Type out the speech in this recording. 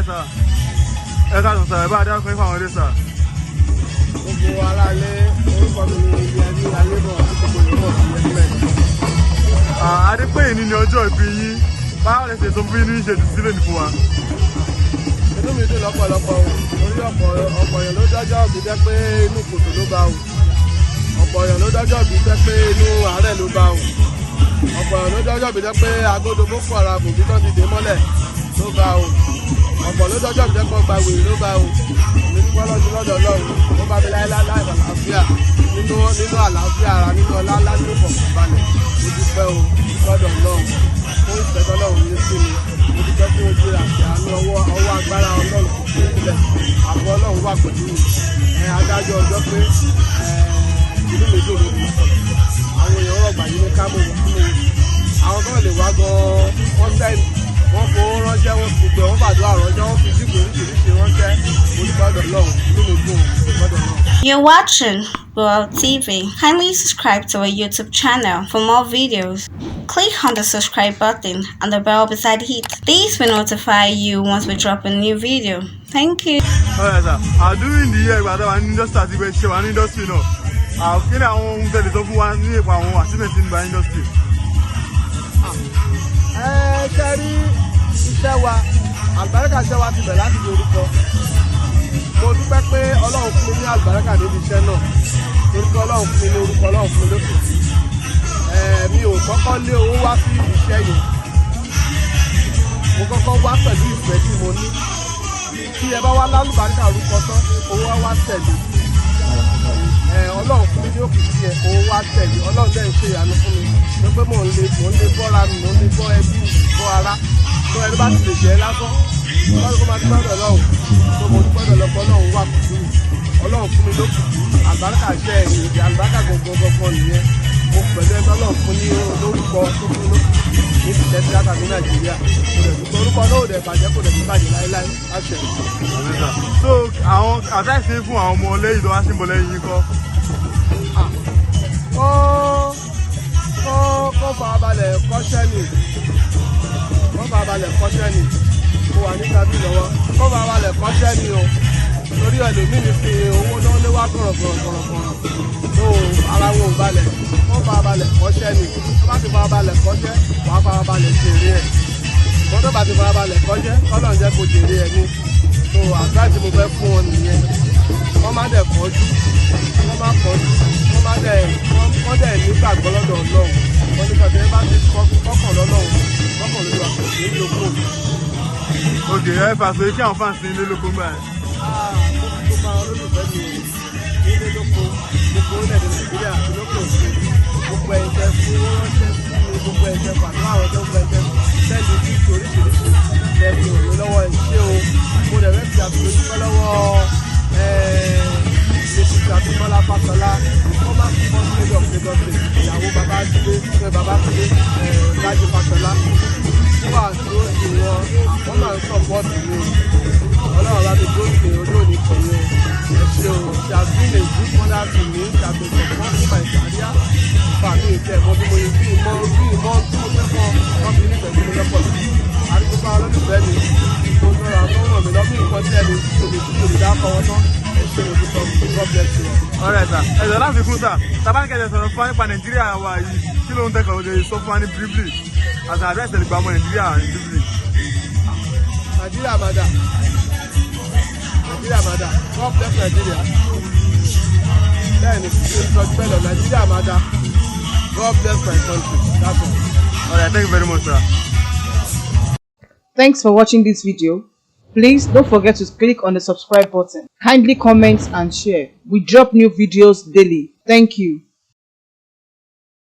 Alright, sir. Ẹ káàsán sir, ẹ bá dárúkọ yín fáwọn ilé, sir. Gbogbo aráalé, orúkọ mi ni Yẹmí Ayébọ̀ tí gbogbo èèyàn mọ̀ sí Yẹmí Mẹ́rin. Adépé yìí ní ọjọ́ ìbí yín. Báwo lẹ ṣe sọ fún inú ṣe dùn sílẹ̀ ní fún wa? Inú mi dùn lọ́pọ̀lọpọ̀ o, torí ọ̀pọ̀ èèyàn ló dọ́jọ́ ìbí jẹ́ pé inú kòtò ló bá o. Ọ̀pọ̀ èèyàn ló dọ́jọ́ ìbí jẹ́ pé inú àárẹ̀ ló bá o. Ọ̀pọ̀ èèyàn ló dọ́jọ́ ìbí jẹ́ pé agodo Boko Haram òbí tán ti dé mọ́lẹ̀ ló bá o. Ọ̀pọ̀ ló dọ́jọ́ ìbí jẹ́ pé ọgbà wèrè ló bá o. Èmi dúpẹ́ lọ́dọ̀ Ọlọ́run, ó bá mi láyé láì àlàáfíà, nínú àlàáfíà ara, nínú ọlá ńlá, nínú ìfọ̀kànbalẹ̀. Mo dúpẹ́ o lọ́dọ̀ Ọlọ́run fún ìfẹ́ tọ́lọ́run ní sí mi. Mo dúpẹ́ fún ojú àti àánú, ọwọ́ agbára Ọlọ́run kò fi sílẹ̀. Àbọ̀ Ọlọ́run wà pẹ̀lú mi. Ẹ adájọ́ ọjọ́ pé ẹ inú mi dùn lórí ìsọ̀rọ̀ àwọn èèyàn rọ̀gbà yìí ní ká mọ̀ wọ́n fún mi. Àwọn kan lè wá gan-an, wọ́n send, wọ́n fowó ránṣẹ́, wọ́n fi gbẹ, wọ́n fàdúrà ránṣẹ́, wọ́n fi jíìpù oríṣiríṣi ránṣẹ́. Mo dúpẹ́ lọ́dọ̀ Ọlọ́run, inú mi dùn lọ́dọ̀ Ọlọ́run. You're watching World TV. Kindly subscribe to our YouTube channel for more videos. Click on the subscribe button and the bell beside it. This will notify you once we drop a new video. Thank you. Alright, sir. During the year ìgbà tá a wà ní industry àti ìgbà ìṣe wà ní industry náà, kí ni àwọn ohun tẹ́lẹ̀ sọ fún wa ní ipa àwọn achievement nípa industry? Ẹ ṣe rí iṣẹ́ wa, àlùbáríkà iṣẹ́ wa ti bẹ̀rẹ̀ láti di orúkọ. Mo dúpẹ́ pé Ọlọ́run fún mi ní àlùbáríkà débi iṣẹ́ náà, torí pé Ọlọ́run fún mi ní orúkọ, Ọlọ́run fún mi lókìkí. Mi ò kọ́kọ́ lé owó wá sí iṣẹ́ yẹn. Mo kọ́kọ́ wá pẹ̀lú ìfẹ́ tí mo ní. Tí ẹ bá wá lálùbáríkà orúkọ tán, owó wá wá tẹ̀lé. Ọlọ́run fún mi ní òkìkí yẹn, owó wá tẹ̀lé. Ọlọ́run dẹ̀ ń ṣe ìyanu fún mi pé mò ń lè bọ́ra mi, mò ń lè bọ́ ẹbí mi, bọ́ ara tó ẹni bá ti lè jẹ́ lásán. Ọlọ́run kó máa dúpẹ́ lọ́dọ̀ Ọlọ́run tó mo dúpẹ́ lọ́dọ̀ Ọlọ́run. Ọlọ́run wà pẹ̀lú mi, Ọlọ́run fún mi lókìkí, àlùbáríkà iṣẹ́ ẹ̀yìn, àlùbáríkà gbọ̀ngbọ̀ngbọ̀n nìyẹn. Mo pẹ̀lú ẹgbẹ́ Ọlọ́run fún ní lórúkọ tó fún lókìkí ní ìṣẹ́ tíátà ní Nàìjíríà. Kò dẹ̀ dúpẹ́, orúkọ náà ò dẹ̀ bàjẹ́, kò dẹ̀ ní bàjẹ́ láéláé, láṣẹ. So àwọn advice fún àwọn ọmọ lẹ́yìn tó wá sí ń bọ̀ lẹ́yìn yín kọ́? Kọ́ farabalẹ̀ kọ́ṣẹ́ ni, kọ́ farabalẹ̀ kọ́ṣẹ́ ni. Mo wà ní tábìlì lọ́wọ́. Kọ́ farabalẹ̀ kọ́ṣẹ́ ni o, torí ẹlòmíì ní fi owó náà léwá gọ̀rọ̀gọ̀rọ̀gọ̀rọ̀ tó ara wọn ò balẹ̀. Kọ́ farabalẹ̀ kọ́ṣẹ́ ni. Tó bá ti farabalẹ̀ kọ́ṣẹ́, wàá farabalẹ̀ jèrè ẹ̀. Ṣùgbọ́n tó bá ti farabalẹ̀ kọ́ṣẹ́, kọ́lọ̀ ń jẹ́ kó jèrè ẹ̀ ni. So àdúrà tí mo fẹ́ fún wọn nìyẹn. Wọ́n má dẹ̀ kọ́jú, wọ́n má kọ́jú, wọ́n má dẹ̀ wọ́n dẹ̀ nígbàgbọ́ lọ́dọ̀ Ọlọ́run. Wọ́n ní kàtẹ́ bá ti kọ́kàn lọ́lọ́run, kọ́kàn lórí wa, kò ní lóko. Ok, ẹ fà so kí àwọn fans nílé lóko ń báyìí. Mo fi gbogbo àwọn olólùfẹ́ mi nílé lóko, gbogbo orílẹ̀-èdè Nàìjíríà àti lókè òkun, gbogbo ẹ̀yin tẹ́ fún ránṣẹ́ sí mi, gbogbo ẹ̀yin tẹ́ pàdé àwọn tẹ́, gbogbo ẹ̀yin tẹ́ send gift oríṣiríṣi tẹ́ fi ràn mí lọ́wọ́, ẹ̀ ṣé o. Mo dẹ̀ fẹ́ fi àsìkò dúpẹ́ lọ́wọ́ Mrs. Abímbọ́lá Fáṣọlá, former First Lady of Lagos State, ìyàwó Babájídé pé Babájídé Rájí Fáṣọlá, fún àdúró tí wọn. Wọ́n máa ń support mi o. Ọlọ́run bá mi dúró sí ojú òní pẹ̀lú. Ẹ ṣé o. She has been a good mother to me. She has been supporting my career. Fa mi ìtẹ̀ mọ bí mo yẹ bí ìmọ̀ tí mo fẹ́ fọ́ wọ́n fi nífẹ̀ẹ́ sí mi lọ́pọ̀lọpọ̀. Àdúgbò olólùfẹ́ mi tó ń ràn tó ràn mí lọ bí nǹkan tí ẹni tí kò lè dákọ̀ wọn tán. Ẹ ṣé, mo dúpẹ́. God bless you. Alright, sir. Ẹ jọ̀ọ́, láti kún, sir, tabánikẹ́jẹ sọ̀rọ̀ fún wa nípa Nàìjíríà wa yìí, kí ló ń tẹ́kọ̀ọ́ lè sọ fún wa ní briefly as an advice tẹ̀lé gba ọmọ Nàìjíríà ní briefly? Nàìjíríà máa dà, Nàìjíríà máa dà. God bless Nigeria. Bẹ́ẹ̀ ni, kí n sọ jù bẹ́ẹ̀ lọ. Nàìjíríà máa dà. God bless my country, that's all. Alright, thank you very much, sir. Thanks for watching this video. Please don't forget to click on the subscribe button. Kindly comment and share. We drop new videos daily. Thank you.